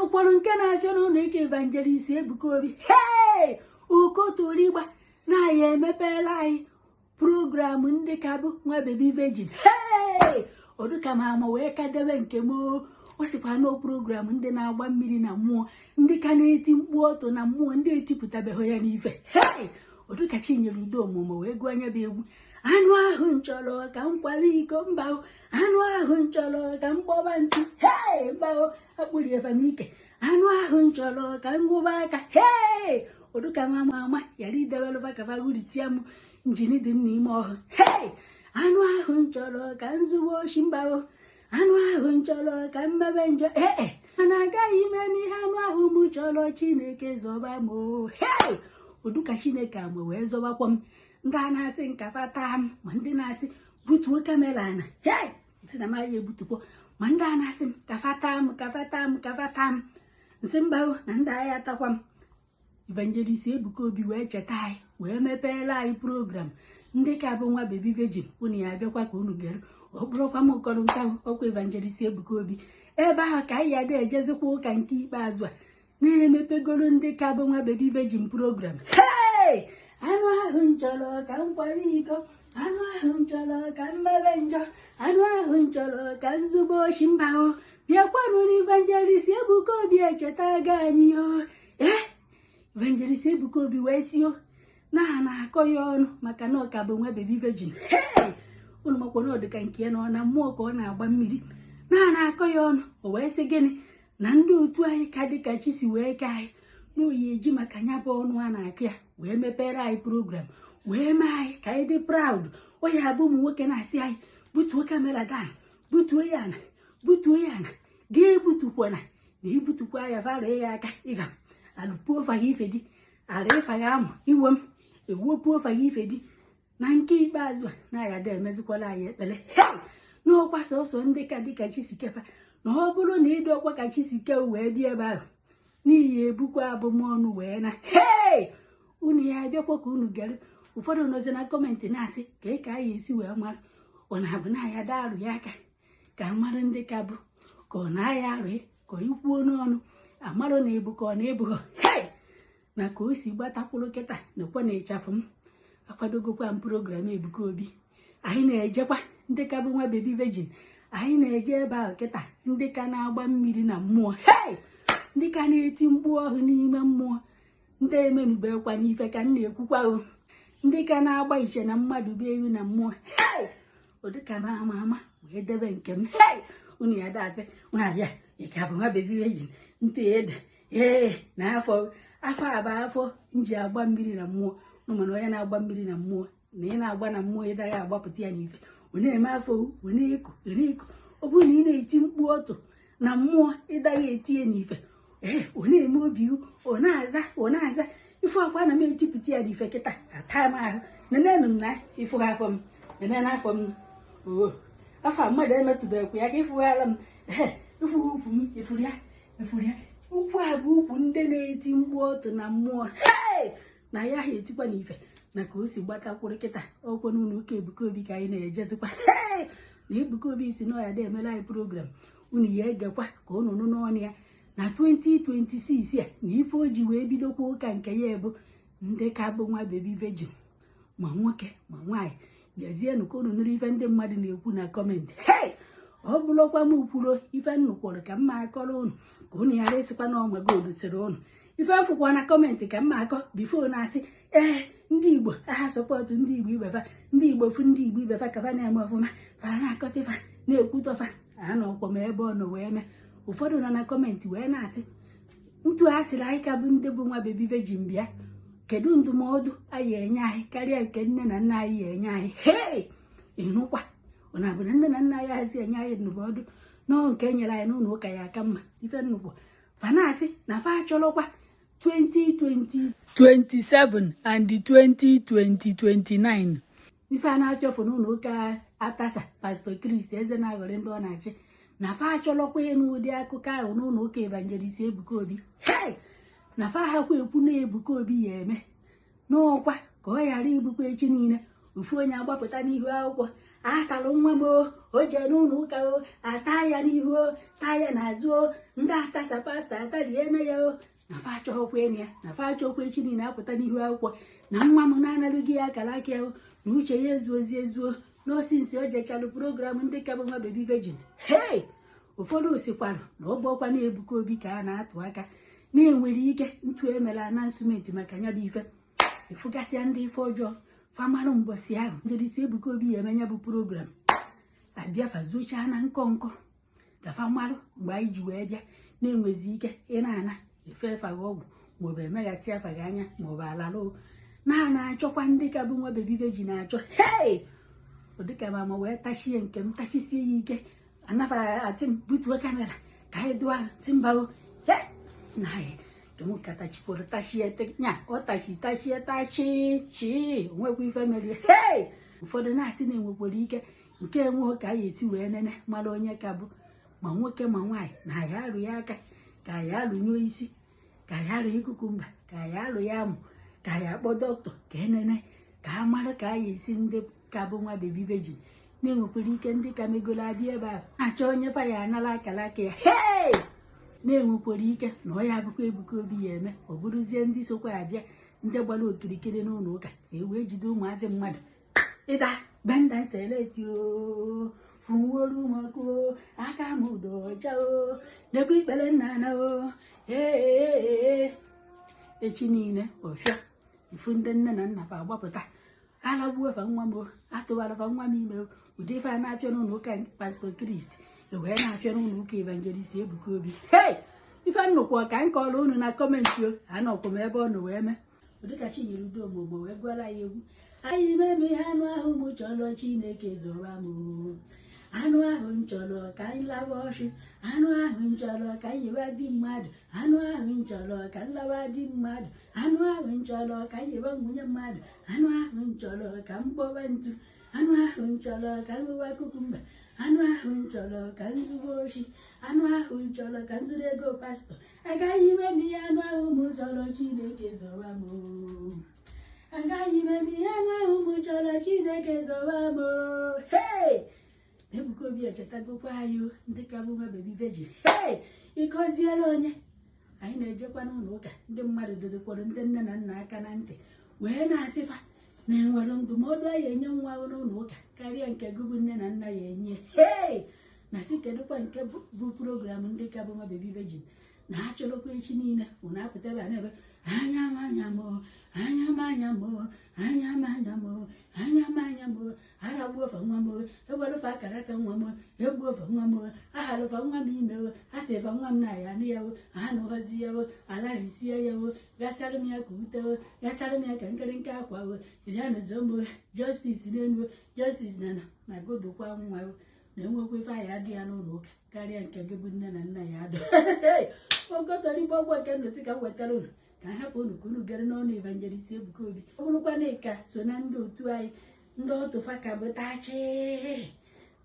Nụkwara nke na-afịa n'ụlọ ụka Evangelist Ebuka Obi. Hei, okotorigba na ya emepeela anyị program ndị ka bụ nwa baby virgin. Hei, oduka ma ama wee ka debe nke m. O sikwa no program ndị na-agba mmiri na mmụọ, ndị ka na-eti mkpu ọtụ na mmụọ, ndị etipụtabeghị ya n'ife. Hei, oduka Chinyere Udo ọmụmụ wee gụọ anya bụ egwu. Anụ ahụ nchọrọ ka m kwara iko, mba, anụ ahụ nchọrọ ka m kpọba ntu. Hei, mba, akpụrụ efamike. Anụ ahụ nchọrọ ka m gwụba aka. Hei, oduka ma ama ama yara idebelụba ka faguritia m njini dị m n'ime ọhụ. Hei, anụ ahụ nchọrọ ka m zụwa oshi, mba, anụ ahụ nchọrọ ka m mebe njọ. Ee, mana agaghị m eme ihe anụ ahụ m chọrọ. Chineke zọba m o. Hei, oduka Chineke ama wee zọbakwa m. Ndị a na-asị nkafa taa m, ma ndị na-asị butuo camera na, hei, ntị na m ya ebutukwo. Ma ndị a na-asị m kafa taa m, kafa taa m, kafa taa m, nsị mba na ndị agha atakwa m. Evangelist Ebuka Obi wee cheta anyị, wee mepeela anyị program ndị ka bụ nwa baby virgin. Unu ya abịakwa ka unu gere. Ọ bụrụkwa m kọrọ nke ahụ, ọkwa Evangelist Ebuka Obi ebe ahụ ka anyị ya da ejezikwa ụka nke ikpeazụ a na-emepegoro ndị ka bụ nwa baby virgin program. Hey, anụ ahụ nchọrọ ka m kwara iko, anụ ahụ nchọrọ ka m mebe njọ, anụ ahụ nchọrọ ka m zụba oshi, mba o. Bịakwanụ na Evangelist Ebuka Obi echeta ga anyị o. Ee, Evangelist Ebuka Obi wee si o na na-akọ ya ọnụ maka na ọ ka bụ nwa baby virgin. Hey, unu makwa na ọdịka nke ya nọ na mmụọ ka ọ na-agba mmiri na na-akọ ya ọnụ. O wee sị gịnị na ndị otu anyị ka dịka chi si wee ke anyị na oyi eji maka ya bụ ọnụ a na-akụ ya wee mepere anyị program, wee mee anyị ka anyị dị proud. O ya bụ ụmụ nwoke na-asị anyị butuo camera down, butuo ya ana, butuo ya ana, ga-ebutukwana na ibutukwa ya vara ya aka ịga alụpuo faghị ife dị ala ịfaghị amụ iwe m ewuopuo faghị ife dị. Na nke ikpeazụ a na ya da emezikwala anyị ekpere. Hei, n'ọkwa sọsọ ndị ka dịka Chisikefa na ọ bụrụ na ịdị ọkwa ka Chisike wee bịa ebe ahụ n'ihi ebukwa abụmọnụ wee na. Hei, unu ya abịakwa ka unu gere. Ụfọdụ nọzi na comment na-asị ka ka anyị esi wee mara ọ na-abụ na ya da arụ ya aka ka mara ndị ka bụ ka ọ na-aya arụ ka ikwuo n'ọnụ amarụ na ebu ka ọ na-ebughọ. Hei, na ka o si gbatakwuru kịta nakwa na ịchafụ m akwadogokwa m program Ebuka Obi. Anyị na-ejekwa ndị ka bụ nwa baby virgin, anyị na-eje ebe ahụ kịta, ndị ka na-agba mmiri na mmụọ. Hei, ndị ka na-eti mkpu ọhụụ n'ime mmụọ, ndị emenubekwa n'ife ka m na-ekwukwa o, ndị ka na-agba iche na mmadụ bụ ewu na mmụọ. Hei, ụdịka m ama ama wee debe nke m. Hei, unu ya dasị nwaanyị a ị ka bụ nwa baby virgin ntụ ede. Ee, na afọ afọ aba afọ m ji agba mmiri na mmụọ. Mana onye na-agba mmiri na mmụọ na ị na-agba na mmụọ, ịdaghị agbapụta ya n'ife. Ọ na-eme afọ, ọ na-eku, ọ na-eku. Ọ bụrụ na ị na-eti mkpu ọtụ na mmụọ, ịdaghị etinye n'ife. Ee, ọ na-eme obi, ọ na-aza, ọ na-aza ife akwa. Na m etipụta ya n'ife kịta ata m ahụ. Nenenụ m na ịfụ afọ m, nenene afọ m oo. Afọ a mmadụ emetụbeghịkwa ya ka ịfụghara m. Ee, ịfụ ukwu m, ịfụrụ ya, ịfụrụ ya. Ukwu a bụ ukwu ndị na-eti mkpu ọtụ na mmụọ. Hei, na ya ha etikwa n'ife na ka o si gbatakwuru kịta ọkwa n'ụlọ ụka Ebuka Obi ka anyị na-ejezikwa. Hei, na Ebuka Obi si na ya da emere anyị program. Unu ya egekwa ka unu nụ n'ọnụ ya na 2026 a na ife o ji wee bidokwa ụka nke ya bụ ndị ka bụ nwa baby virgin, ma nwoke ma nwaanyị. Bịazienụ ka unu nụrụ ife ndị mmadụ na-ekwu na comment. Hei, ọ bụrụkwa m kwuro ife nnụkwụrụ ka mma akọrọ unu ka unu ghara ịsịkwa na ọmagodu sịrị unu ife mfụkwa na comment ka mma akọ before na-asị ee, ndị Igbo aha support ndị Igbo ibefa, ndị Igbo fụ ndị Igbo ibefa ka fa na-eme ọfụma, fa na-akọta ifa na-ekwutọfa. Anọkwa m ebe ọ nọ wee mee. Ụfọdụ nọ na comment wee na-asị ntu a sịrị anyị ka bụ ndị bụ nwa baby virgin bịa, kedu ndụmọdụ anyị enye anyị karịa nke nne na nna anyị ya enye anyị? Hei, ịnụkwa ọ na-abụ na nne na nna anyị hazi enye anyị ndụmọdụ nọọ nke e nyere anyị n'ụlọ ụka ya aka mma. Ife nnukwu fa na-asị na fa achọrọkwa 2020 27 and 2020 29. Ife a na-achọfụ n'ụlọ ụka atasa Pastor Kristi eze na-aghọrị ndị ọ na-achị na fa achọrọkwa ịnụ ụdị akụkọ ahụ n'ụlọ ụka Evangelist Ebuka Obi. Hei, na fa hakwa ekwu na Ebuka Obi ya eme n'ọkwa ka ọ ghara ibukwa echi niile ofu onye agbapụta n'ihu akwụkwọ. Atalụ nwa m o, o jee n'ụlọ ụka o, ata ya n'ihu o, taa ya n'azụ o, ndị atasa pastọ atariene ya o, na fa achọghọkwa ịnụ ya, na fa achọghọkwa echi niile apụta n'ihu akwụkwọ na nwa m na-analụghị ya akara aka ya o, na uche ya ezuozi ezuo n'osinsi o jechalụ program ndị ka bụ nwa baby virgin. Hei, ụfọdụ sikwarụ na ọ bụ ọkwa na Ebuka Obi ka a na-atụ aka na-enwere ike ntu emere announcement maka ya bụ ife ịfụgasịa ndị ife ọjọọ famarụ mbọsị ahụ njedisi Ebuka Obi ya eme ya bụ program abịa fazochaa na nkọ nkọ ka fa marụ mgbe anyị ji wee bịa na-enwezi ike ị na-ana efe efaghị ọgwụ maọbụ emeghasị afaghị anya maọbụ alalụ na-ana achọkwa ndị ka bụ nwa baby virgin na-achọ. Hei, ọ dịka mama wee tachie nke m, tachisie ya ike, anafa atị m butuo camera ka anyị dụọ si mbago he na nke m ka tachikwuru tachie nya ọ tachi tachie tachi chi onwekwa ife merie. Hei, ụfọdụ na-asị na enwekwara ike nke enweghị ka anyị esi wee nene mara onye ka bụ ma nwoke ma nwaanyị na anyị arụ ya aka, ka anyị alụnye isi, ka anyị arụ ikuku mba, ka anyị alụ ya amụ, ka anyị akpọ dọkịta ka enene ka a mara ka anyị esi ndị ka bụ nwa baby virgin na-enwekwara ike ndị ka megolo abịa ebe ahụ na-achọ onye fa ya anara akara aka ya. Hei, na-enwekwara ike na ọ ya abụkwa Ebuka Obi ya eme, ọ bụrụzie ndị sokwa abịa ndị gbara okirikiri n'ụlọ ụka e wee jide ụmụazị mmadụ ịda benda seleti o funworo ụmụọkụ aka m udo ọcha o nekwa ikpere nna na o ee echi niile ọfịa ifu ndị nne na nna fa agbapụta alagbuo fa nwa m o, atụwara fa nwa m ime o. Ụdị ife a na-afịa n'ụlọ ụka Pastọ Kristi e wee na-afịa n'ụlọ ụka Evangelist Ebuka Obi. Hei, ife nnukwu ka m kọrọ unu na comment o, anọkwa m ebe ọ nọ wee mee ụdịka Chinyere Udomogbo wee gwara ya egwu anyị meme ihe anụ ahụ m chọrọ. Chineke zọba m o. Anụ ahụ m chọrọ ka anyị lawa ọchị, anụ ahụ m chọrọ ka anyị yiwa di mmadụ, anụ ahụ m chọrọ ka m lawa di mmadụ, anụ ahụ m chọrọ ka m yiwa nwunye mmadụ, anụ ahụ m chọrọ ka m kpọwa ntu, anụ ahụ m chọrọ ka m ghụwa cucumber, anụ ahụ m chọrọ ka m zuwa oshi, anụ ahụ m chọrọ ka m zuru ego pastọ. Agaghị m eme ihe anụ ahụ m chọrọ. Chineke zọba m o. Agaghị m eme ihe anụ ahụ m chọrọ. Chineke zọba m o. Hey! Ebuka Obi echetagokwa anyị o, ndị ka bụ nwa baby virgin. Hey, ịkọziela onye anyị na-ejekwa n'ụlọ ụka ndị mmadụ dodokwara ndị nne na nna aka na ntị wee na-asịfa na enwere ndụmọdụ anyị enye nwa ahụ n'ụlọ ụka karịa nke gụbụ nne na nna ya enye. Hey, na si kedụkwa nke bụ program ndị ka bụ nwa baby virgin na achọrọkwa echi niile unu apụta ebe a na-ebe anya m anya m anya m anya m anya m anya m anya m anya m aragbuo ofe nwa m, ewere akara aka nwa m, egbuo ofe nwa m, aghalụfa nwa m ime o, atịfa nwa m na ya anụ ya o, anụghọzi ya o, alarisie ya o, gachara m ya ka ute o, gachara m ya ka nkịrịnka akwa o, ya nụzọ m o, justice n'elu o, justice na na godokwa nwa o, na enwekwa ife anyị adụ ya n'ụlọ ụka karịa nke gị bụ nne na nna ya adụ okọtọrọ ọgwụ nke nnọtị ka m wetara unu ka m hapụ unu ka unu gere n'ọnụ Evangelist Ebuka Obi. Ọ bụrụkwa na ịka so na ndị otu anyị ndị ọtụfa ka bụ tachi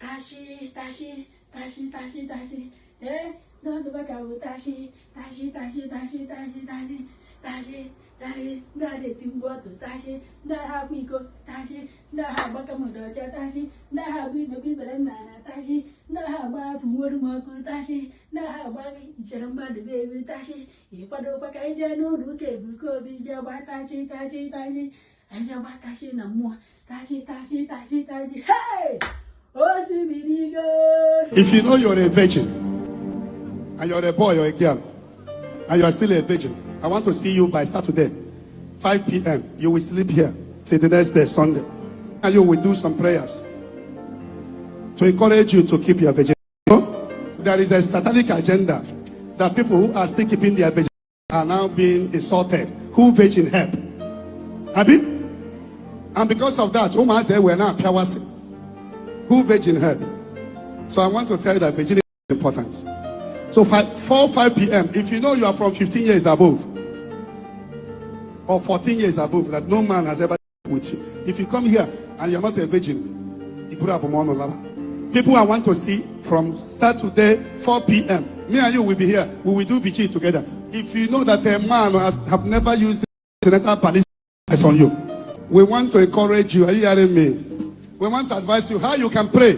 tachi tachi tachi tachi tachi, ee, ndị ọtụfa ka bụ tachi tachi tachi tachi tachi tachi tachi tachi, ndị a na-eti mgbu ọtụ tachi, ndị agha akwa iko tachi, ndị agha agbaka mụda ọcha tachi, ndị agha agba inekwa ibere nna na tachi, ndị agha agba afụ nwere m ọkụ tachi, ndị agha agba ichere mmadụ bụ ego tachi, ịkwadokwa ka anyị jee n'ụlọ ụka Ebuka Obi jee gba tachi tachi tachi, anyị jee gba tachi na mmụọ tachi tachi tachi tachi. Hey, osimiri go. If you know you're a virgin and you're a boy or a girl and you are still a virgin, I want to see you by Saturday, 5 p.m. You will sleep here till the next day, Sunday. And you will do some prayers to encourage you to keep your virginity. There is a satanic agenda that people who are still keeping their virgin are now being insulted. Who virgin help? Abi? And because of that, woman say we're now who virgin help. So I want to tell you that virginity is important. So 5, 4, 5 p.m. If you know you are from 15 years above or 14 years above, that no man has ever with you. If you come here and you're not a virgin, you put up a People I want to see from Saturday 4 p.m. Me and you will be here. We will do vigil together. If you know that a man has have never used continental ballistics on you, we want to encourage you. Are you hearing me? We want to advise you how you can pray.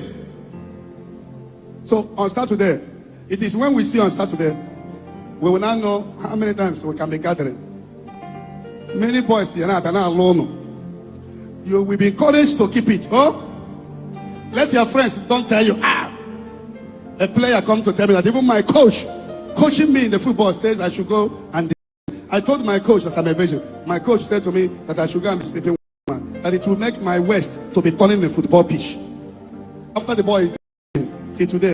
So on Saturday, it is when we see on Saturday, we will now know how many times we can be gathering. Many boys here now, they're not alone. You will be encouraged to keep it. Oh, let your friends don't tell you, "Ah." A player come to tell me that even my coach, coaching me in the football, says I should go and I told my coach that I'm a virgin. My coach said to me that I should go and be sleeping with man, that it will make my waist to be turning the football pitch. After the boy, till today,